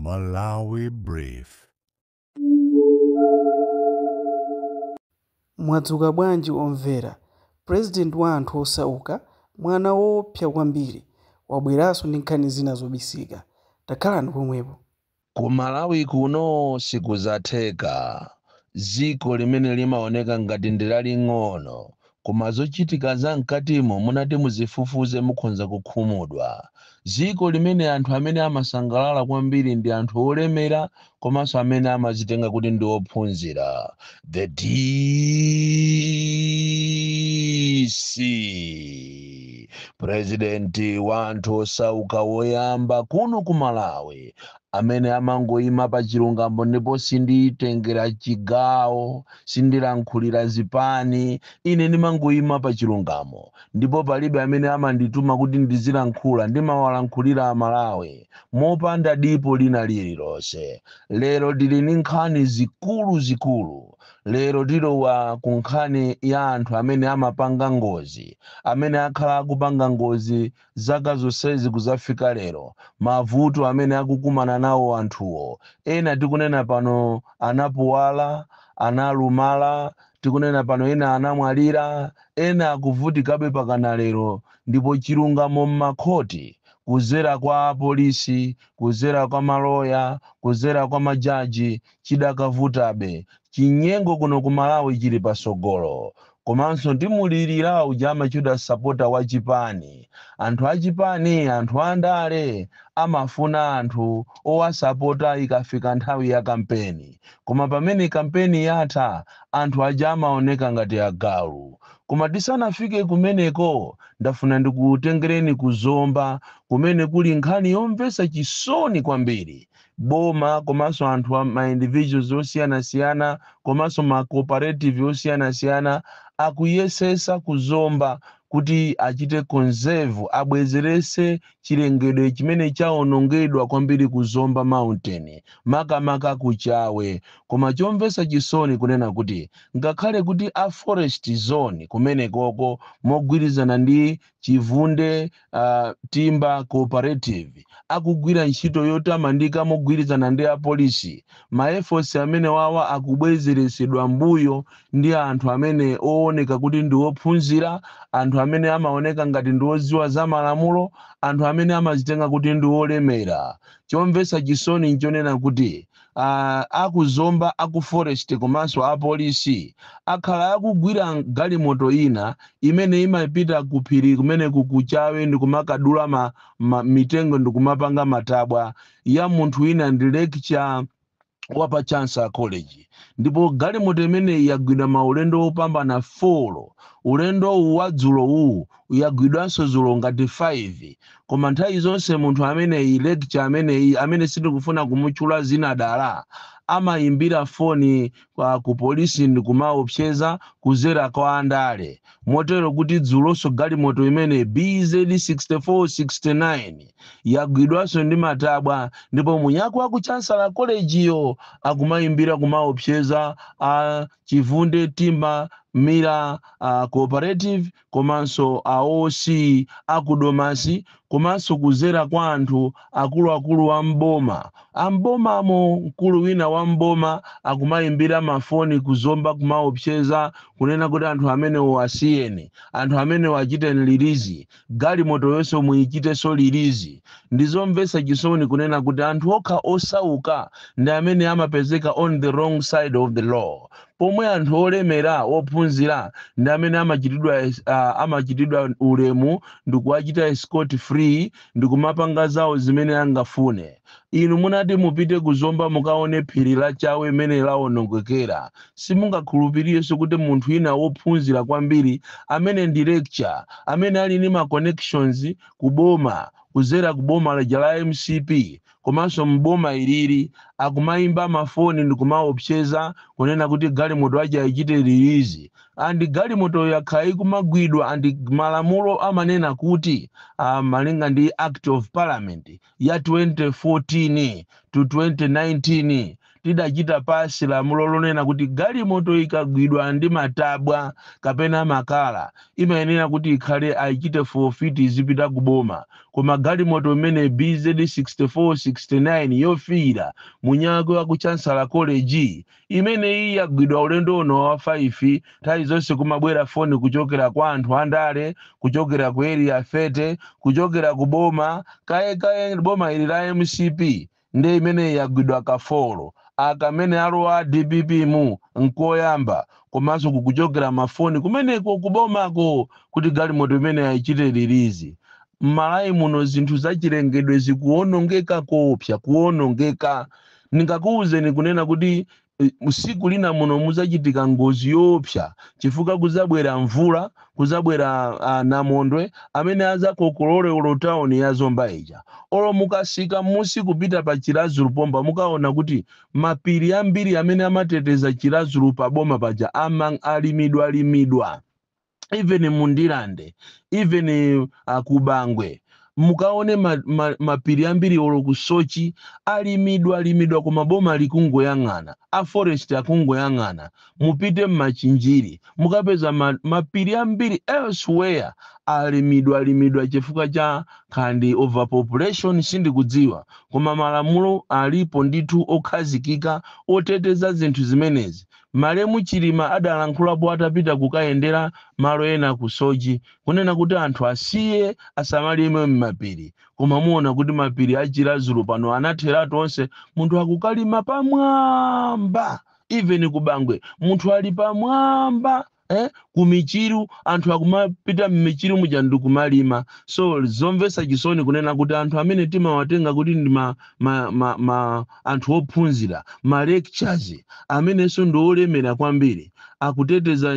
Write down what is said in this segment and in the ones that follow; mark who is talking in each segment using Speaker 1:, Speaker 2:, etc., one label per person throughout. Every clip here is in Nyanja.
Speaker 1: Malawi Brief.
Speaker 2: Mwadzuka bwanji omvera? President wa anthu osauka, mwana woopsa kwambiri, wabweranso ndi nkhani zina zobisika. Takhalani pomwepo.
Speaker 3: Ku Malawi kuno sikuzatheka. Ziko limene limaoneka ngati ndi laling'ono, koma zochitika za mkatimo munati muzifufuze mukhonza kukhumudwa. Ziko limene anthu amene amasangalala kwambiri ndi anthu olemera komanso amene amazitenga kuti ndi ophunzira. The DC, President wa anthu osauka woyamba kuno ku Malawi, amene amangoyima pa chilungamo ndipo sinditengera chigawo, sindilankhulira zipani, ine ndimangoyima pa chilungamo ndipo palibe amene amandituma kuti ndizilankhula, ndimawalankhulira Amalawi mopanda dipo lina lililonse. Lero tili ndi nkhani zikulu zikulu. Lero tilowa ku nkhani ya anthu amene amapanga ngozi, amene akhala akupanga ngozi zaka zonsezi kuzafika lero, mavuto amene akukumana nawo anthuwo. Ena tikunena pano anapuwala, analumala, tikunena pano ena anamwalira, ena akuvutikabe pakana lero. Ndipo chilungamo m'makhoti, kuzera kwa apolisi, kuzera kwa maloya, kuzera kwa majaji, chidakavutabe. Chinyengo kuno ku Malawi chili pasogolo. Komanso ndimulirira uja amachedwa sapota wa chipani. Anthu achipani, anthu andale amafuna anthu owasapota ikafika nthawi ya kampeni, koma pamene kampeni yatha anthu aja amaoneka ngati agalu. Koma tisanafike kumeneko, ndafuna ndikutengereni kuzomba kumene kuli nkhani yomvetsa chisoni kwambiri. Boma komanso anthu ma individuals osiyanasiyana komanso ma cooperative osiyanasiyana akuyesesa kuzomba kuti achite conserve, abwezerese chilengedwe chimene chawonongedwa kwambiri ku Zomba Mountain, makamaka kuchawe. Koma chomvetsa chisoni kunena kuti ngakhale kuti a forest zone kumenekoko mogwirizana ndi Chivunde Timber Cooperative akugwira ntchito yotamandika mogwirizana ndi apolisi, ma efforts amene wawa akubwezeresedwa mbuyo ndi anthu amene ooneka kuti ndi ophunzira, anthu amene amaoneka ngati ndi odziwa za malamulo, anthu amene amazitenga kuti ndi olemera. Chomvetsa chisoni nchonena kuti akuzomba, aku forest komanso apolisi akhala akugwira galimoto ina imene imapita ku phiri kumene kukuchawe ndikumakadula mitengo ndikumapanga matabwa, ya munthu wina ndi lecturer wa pa Chancellor College. Ndipo galimoto imeneyi yagwidwa maulendo opambana 4. Ulendo uwu wa dzulo uwu yagwidwanso dzulo ngati 5. Koma nthawi zonse munthu ameneyi, lecturer ameneyi amene sindikufuna kumutchula zina dala, amayimbira foni ku polisi ndikumaopseza kuzera kwa andale, motero kuti dzulonso galimoto imene BZ 6469 yagwidwanso ndi matabwa, ndipo munyako wa ku Chancellor College yo akumayimbira kumaopseza a Chivunde Timber Mira Cooperative komanso a OC akudomasi, komanso kuzera kwa anthu akuluakulu a mboma. Ambomamo mkulu wina wa mboma akumayimbira mafoni kuzomba kumaopseza kunena kuti anthu amenewo asiyeni, anthu amenewo achiteni release, galimoto yonse muyichitenso release. Ndizomvetsa chisoni kunena kuti anthu okha osauka ndi amene amapezeka on the wrong side of the law, pomwe anthu olemera ophunzira ndi amene amachitidwa ulemu ndikuwachita escort free ndikumapanga zawo zimene angafune. Inu munati mupite kuzomba mukaone phiri la Chawe imene lawonongekera, simungakhulupirirenso kuti munthu wina wophunzira kwambiri amene ndi lecturer, amene ali ndi ma connections kuboma, kuzera kuboma lija la MCP komanso mboma ilili, akumayimba mafoni ndikumaopseza kunena kuti galimoto aja ayichite release. And galimoto yakhala ikumagwidwa, and malamulo amanena kuti malinga ndi Act of Parliament ya 2014 to 2019, Tidachita pass lamulo lonena kuti galimoto ikagwidwa ndi matabwa kapena makala imayenera kuti ikhale ayichite forfeit, izipita kuboma. Koma galimoto imene BZ 6469 yofiira munyako wa ku Chancellor College imene iyi yagwidwa ulendo uno wa 5. Nthawi zonse kumabwera foni kuchokera kwa anthu andale, kuchokera ku Area 30, kuchokera ku boma kaye kaye, boma ili la MCP. Ndi imene yagwidwa ka four akamene alowa DPP mu nkoyamba, komanso kukuchokera mafoni kumeneko kubomako kuti galimoto imene ayichite release. M'Malawi muno zinthu zachilengedwe zikuwonongeka koopsa, kuwonongeka. Ndingakuwuzeni kunena kuti usiku lina muno muzachitika ngozi yoopsa, chifukwa kuzabwera mvula, kuzabwera namondwe amene azakokolole olo tawuni ya Zomba ija. Olo mukasika musi kupita pa Chiradzulu pomba, mukaona kuti mapiri ambiri amene amateteza Chiradzulu paboma paja alimidwa limidwa. Even mundilande, even kubangwe mukaone mapiri ambiri, olo kusochi alimidwa limidwa, koma boma likungoyang'ana, a forest akungoyang'ana. Mupite mmachinjiri mukapeza mapiri ambiri elsewhere alimidwa limidwa chifukwa cha khandi overpopulation, sindikudziwa. Koma malamulo alipo ndithu okhazikika oteteza zinthu zimenezi. Malemu Chilima adalankhulapo atapita kukayendera malo ena ku Sochi kunena kuti anthu asiye asamalime m'mapiri, koma muona kuti mapiri a Chiradzulu pano anatheratu onse, munthu akukalima pamwamba. Even kubangwe munthu ali pamwamba, eh? Kumichiru anthu akumapita mmichiru muja ndikumalima. So zomvetsa chisoni kunena kuti anthu amene timawatenga kuti ndi ma anthu ophunzira, ma lectures, amenenso ndi olemera kwambiri, akuteteza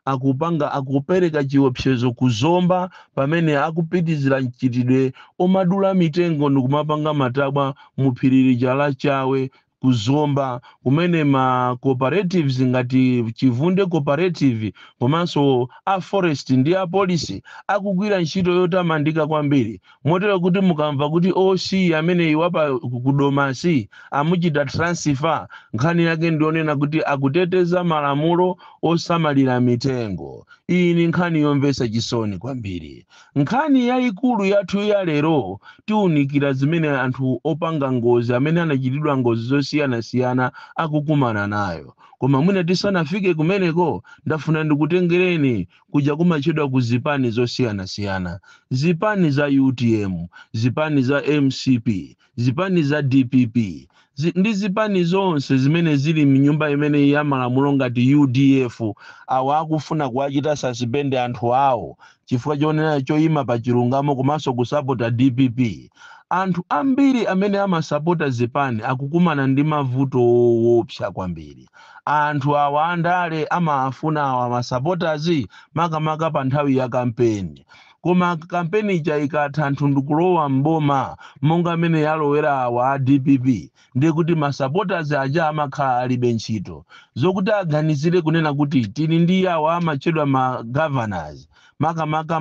Speaker 3: akupanga, akupereka chiopsezo kuzomba pamene akupitizira mchitidwe omadula mitengo ndikumapanga matabwa mu phiri lija la Chawe kuzomba, kumene ma cooperatives ngati Chivunde Cooperative komanso a forest ndi a polisi akugwira ntchito yotamandika kwambiri. Motero kuti mukamva kuti OC amene iwapa kudomasi amuchita transfer, nkhani yake ndionena kuti akuteteza malamulo osamalira mitengo. Iyi ni nkhani yomvetsa chisoni kwambiri. Nkhani yayikulu yathu ya lero, tiwunikira zimene anthu opanga ngozi amene anachitidwa ngozi zosiyanasiyana akukumana nayo. Koma mwina tisanafike kumeneko, ndafuna ndikutengereni kuja kumatchedwa ku zipani zosiyanasiyana, zipani za UTM, zipani za MCP, zipani za DPP, ndi zipani zonse zimene zili mnyumba imene ya malamulo ngati UDF. Awa akufuna kuwachita suspend anthu awo chifukwa chonena choyima pa chilungamo komanso kusapota DPP. Anthu ambiri amene amasapota zipani akukumana ndi mavuto woopsa kwambiri. Anthu awa andale amafuna awa masupporters makamaka pa nthawi ya kampeni, koma kampeni ija ikatha, anthu ndikulowa mboma monga amene yalowera awa a DPP, ndiye kuti masupporters aja amakhala alibe ntchito zokuti aganizire kunena kuti tili ndi awa amatchedwa ma governors, makamaka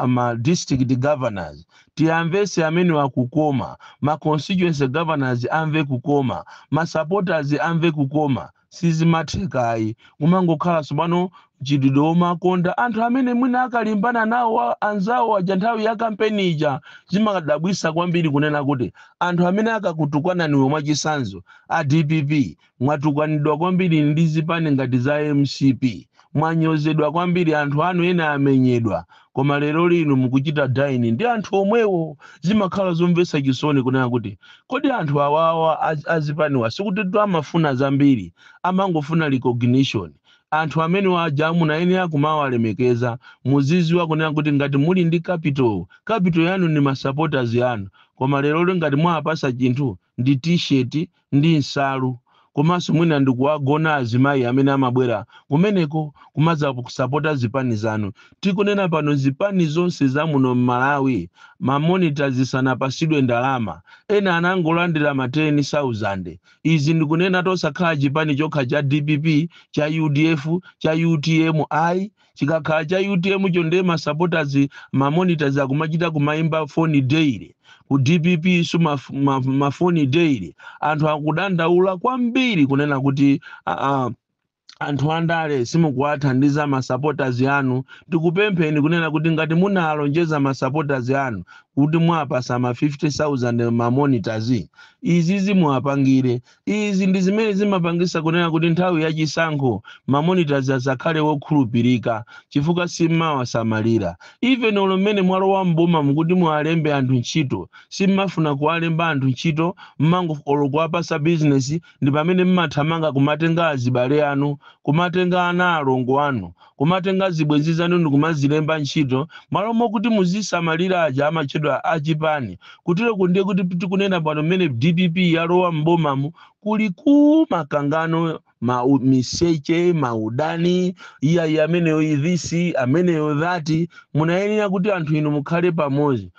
Speaker 3: ma district governors, tiyamvese amene wakukoma, ma constituency governors amve kukoma, ma supporters amve kukoma. Sizimathekayi, kumangokhala tsopano mchitidwe womakonda anthu amene mwina akalimbana nawo anzawo aja nthawi ya kampeni ija. Zimakadabwisa kwambiri kunena kuti anthu amene akakutukwananiwe, mwachisanzo a DPP, mwatukwanidwa kwambiri ndi zipani ngati za MCP, mwanyozedwa kwambiri, anthu anu ena amenyedwa, koma lero lino mukuchita dine ndi anthu omwewo. Zimakhala zomvetsa chisoni kunena kuti kodi anthu awawa azipaniwa sikuti tu amafuna zambiri, amangofuna recognition. Anthu amene waja munayenera kumawalemekeza. Muziziwa kunena kuti ngati muli ndi capital, capital yanu ni masupporters yanu. Koma lero lino ngati mwapasa chinthu ndi T-shirt ndi nsalu, komanso mwina ndikuwagona azimayi amene amabwera kumeneko kumaza kusapota zipani zanu. Tikunena pano, zipani zonse za muno m'Malawi, mamonitors zisanapasidwe ndalama, ena anangolandira ma 10,000. Izi ndikunena tosakhala chipani chokha cha DPP, cha UDF, cha UTM ayi. Chikakhala cha UTM cho, ndiye masupporters, mamonitors akumachita kumayimba foni daily. Ku DPP su mafoni daily, anthu akudandaula kwambiri kunena kuti anthu andale simukuwathandiza ma supporters anu. Tikupempheni kunena kuti ngati munalonjeza ma supporters anu kuti mwapasa ma 50,000 ma monitors, izi zimuwapangire. Izi ndi zimene zimapangisa kunena kuti nthawi yachisankho ma monitors asakhale wokhulupirika, chifukwa simmawasamalira. Even olo mmene mwalowa mboma mukuti muwalembe anthu ntchito, simmafuna kuwalemba anthu ntchito, mmango olo kuwapasa business. Ndi pamene mmathamanga kumatenga azibale anu, kumatenga ana alongo anu, kumatenga zibwenzi zanu ndi kumazilemba ntchito, malo mokuti muzisamalira aja amatchedwa achipani. Kutereko ndiye kuti tikunena pano, mmene DPP yalowa mbomamu, kuli ku makangano, miseche, maudani, iyayi, ameneyo this, ameneyo that. Munayenera kuti anthu inu mukhale pamodzi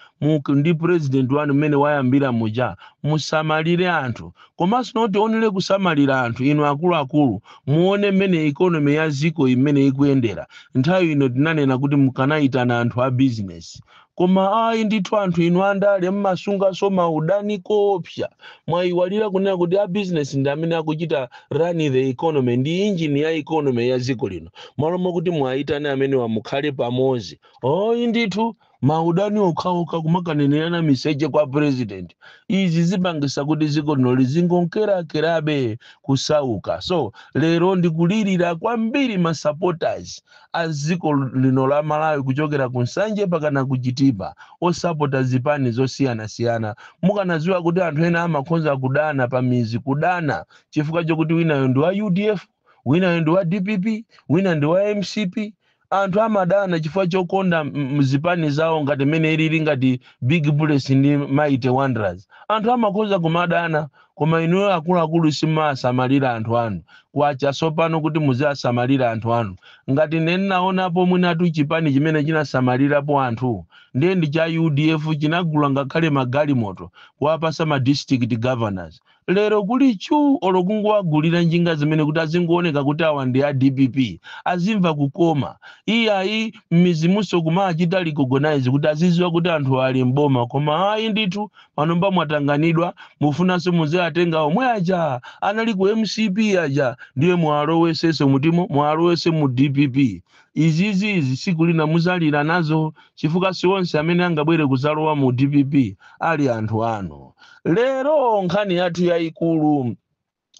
Speaker 3: ndi president wanu mmene wayambira muja, musamalire anthu. Komanso noti onere kusamalira anthu, inu akuluakulu muone mmene economy ya ziko imene ikuyendera nthawi ino. Tinanena kuti mukanayitana anthu a business, koma ayi ndithu, anthu inu andale mmasungaso maudani kopsa. Mwayiwalira kunena kuti a business ndi amene akuchita run the economy, ndi engine ya economy ya dziko lino. Malo mokuti mwayitane amene wamukhale pamodzi, oyi ndithu, maudani okhaokha, kumakanenerana miseche kwa president. Izi zipangisa kuti dziko lino lizingonkerakerabe kusauka. So lero ndikulirira kwambiri ma supporters a dziko lino la Malawi, kuchokera ku Nsanje pakana ku Chitipa, osapota zipani zosiyanasiyana. Mukanadziwa kuti anthu ena amakhonza kudana pa mizi, kudana chifukwa chokuti winayo ndi wa UDF, winayo ndi wa DPP, wina ndi wa MCP. Anthu amadana chifukwa chokonda mzipani zawo, ngati mene ilili ngati Big Bullets ndi Mighty Wanderers, anthu amakhoza kumadana. Koma inuyo akuluakulu simasamalira anthu anu. Kwacha sopano kuti muziasamalira anthu anu. Ngati nenaonapo mwinatu chipani chimene chinasamalirapo anthu, ndiye ndi cha UDF. Chinagula ngakhale magalimoto kuwapasa ma district governors. Lero kuli chu, olo kungowagulira njinga zimene kuti azingooneka kuti awa ndi a DPP, azimva kukoma. Iyayi, m'mizimunso kumachita recognize kuti aziziwa kuti anthu ali mboma. Koma ayi ndithu, panomba mwatanganidwa, mufunanso muziatenga omwe aja anali ku MCP aja, ndiye muwalowesese mutimo, muwalowese mu DPP. Izizi izi siku lina muzalira nazo, chifukwa si onse amene angabwere kuzalowa mu DPP ali anthu anu. Lero nkhani yathu yayikulu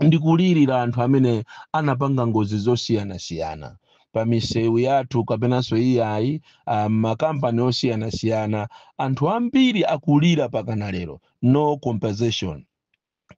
Speaker 3: ndikulirira anthu amene anapanga ngozi zosiyanasiyana pa misewu yathu kapenanso iyayi, makampani osiyanasiyana. Anthu ambiri akulira pakana lero, no compensation.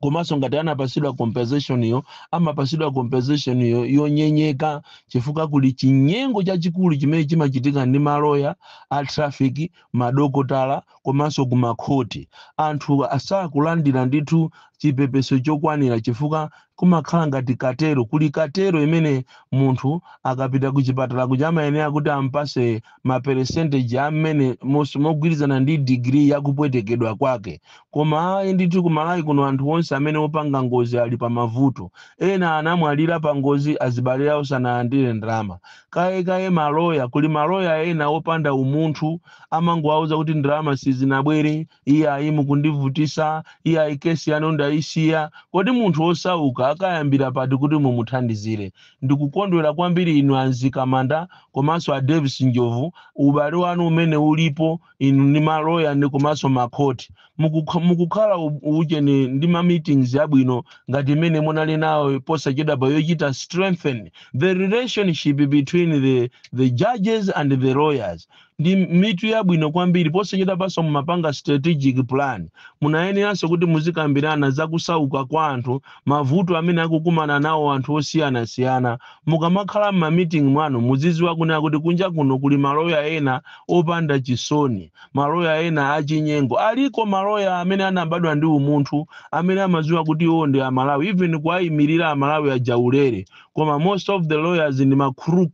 Speaker 3: Komanso ngati anapasidwa compensation iyo, amapasidwa compensation iyo yonyenyeka, chifukwa kuli chinyengo chachikulu chimene chimachitika ndi maloya a traffic, madokotala, komanso kumakhoti. Anthu asakulandira ndithu chipepeso chokwanira, chifukwa kumakhala ngati katero. Kuli katero imene munthu akapita ku chipatala kuja amayenera kuti ampase ma percentage amene mogwirizana ndi degree yakupwetekedwa kwake. Koma ayi ndithu, kumalawi kuno anthu onse amene opanga ngozi ali pa mavuto. Ena anamwalira pa ngozi, azibale awo sanalandire ndalama. Kaye maloya, kuli maloya ena opanda umunthu, amangowauza kuti ndalama sizinabwere, iye ayi, mukundivutisa, iye ayi, kesi yanu ndayisiya. Kodi munthu osauka akayambira pati kuti mumuthandizire? Ndikukondwera kwambiri inu anzikamanda komanso a Davis Njovu, ubale wanu umene ulipo inu ndi maloya ndi komanso makhoti, mukukhala ucheni ndi ma meetings abwino ngati imene munali nawo posachedwapa, yochita strengthen the relationship between the judges and the lawyers. Ndi mitu yabwino kwambiri. Posachedwa paso mumapanga strategic plan, munayeneranso kuti muzikambirana zakusauka kwa anthu, mavuto amene akukumana nawo anthu osiyanasiyana. Mukamakhala m'ma meeting mwanu, muziziwa kunena kuti kunja kuno kuli maloya ena opanda chisoni, maloya ena achinyengo. Aliko maloya amene anabadwa ndi umunthu, amene amaziwa kuti iwo ndi Amalawi, even kuwayimirira Amalawi ajaulere. Koma most of the lawyers ndi ma crook,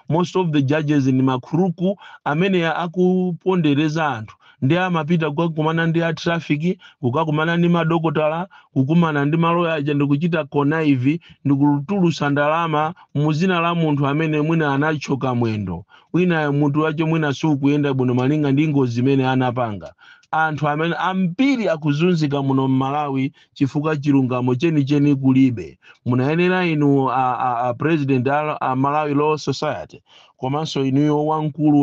Speaker 3: most of the judges ndi ma crook amene akupondereza anthu. Ndi amapita kukakumana ndi a traffic, kukakumana ndi madokotala, kukumana ndi maloya aja, ndikuchita connive ndikutulusa ndalama muzina la munthu amene mwina anachoka mwendo, wina mutu wacho mwina sukuyenda bwino malinga ndi ngozi imene anapanga. Anthu amene ambiri akuzunzika muno mMalawi chifukwa chilungamo chenicheni kulibe. Munayenera inu a president a Malawi Law Society, komanso inuyo wamkulu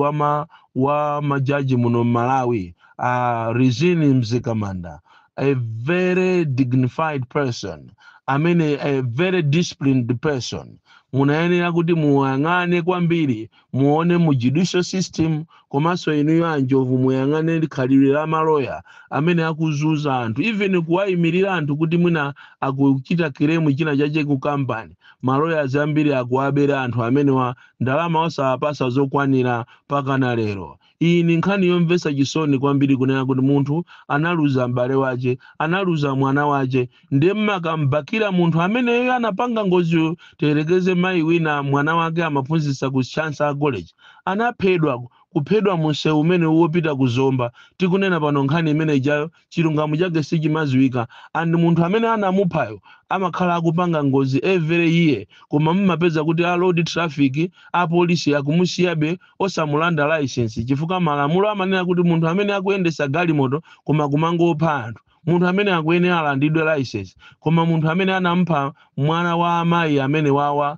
Speaker 3: wa majaji muno mMalawi, a Rizine Mzikamanda, a very dignified person amene a very disciplined person, munayenera kuti muyang'ane kwambiri, muone mu judicial system. Komanso inuyo Anjovu, muyang'ane khalidwe la maloya amene akuzunza anthu, even kuwayimirira anthu kuti mwina akuchita claim china chache ku kampani. Maloya ambiri akuwabera anthu amenewa ndalama, osawapasa zokwanira pakana lero. Iyi ni nkhani yomvetsa chisoni kwambiri, kunena kuti munthu analuza m'bale wace, analuza mwana wace, ndiye mmakambakira munthu ameneyo anapanga ngoziyo. Tiyerekeze mayi wina, mwana wake amaphunzitsa ku Chancellor College, anaphedwa, kuphedwa munsewu umene wopita ku Zomba. Tikunena pano, nkhani imene ijayo chilungamo chake sichimaziwika, and munthu amene anamuphayo amakhala akupanga ngozi every year, koma mmapeza kuti a road traffic, apolisi akumusiyabe osamulanda license, chifukwa malamulo amanena kuti munthu amene akuyendesa galimoto koma kumangopha anthu, munthu amene akuyenera alandidwe license. Koma munthu amene anampha mwana wa amayi amene wawa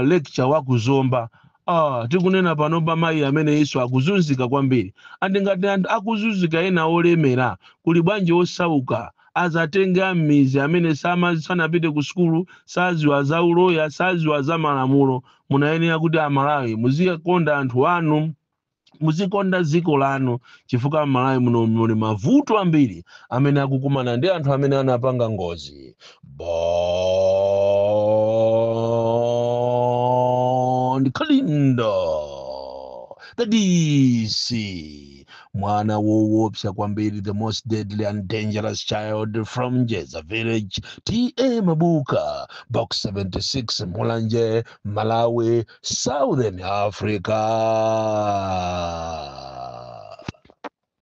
Speaker 3: lecture wa kuZomba, tikunena pano pa mayi amene iso akuzunzika kwambiri. And ngati anthu akuzunzika ena olemera, kuli bwanji osauka azatenge ammizi amene sanapite ku sukulu, saziwa za uloya, saziwa za malamulo? Munayenera kuti Amalawi muzikonda anthu anu, muzikonda dziko lanu, chifukwa Malawi muno muli mavuto ambiri amene akukumana ndi anthu amene anapanga ngozi. Bon Kalindo, the DC, mwana woopsa kwambiri, the most deadly and dangerous child from Jeza Village, T/A Mabuka, Box 76, Mulanje, Malawi, Southern Africa.